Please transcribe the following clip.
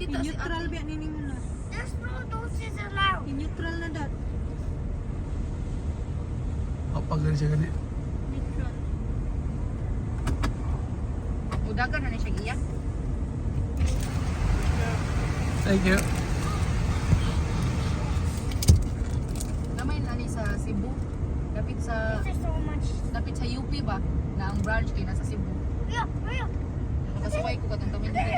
Kita si I-neutral ate. ba ni mo na? There's no doses allowed. I-neutral na dat. Apag gani siya gani. Neutral. Mudagan na ni siya iya. Thank you. Namay na ni sa Cebu. Dapit sa There's so much. dapit sa UP ba na ang branch kay nasa Cebu. Yeah. Makasuway ko katong kami dito.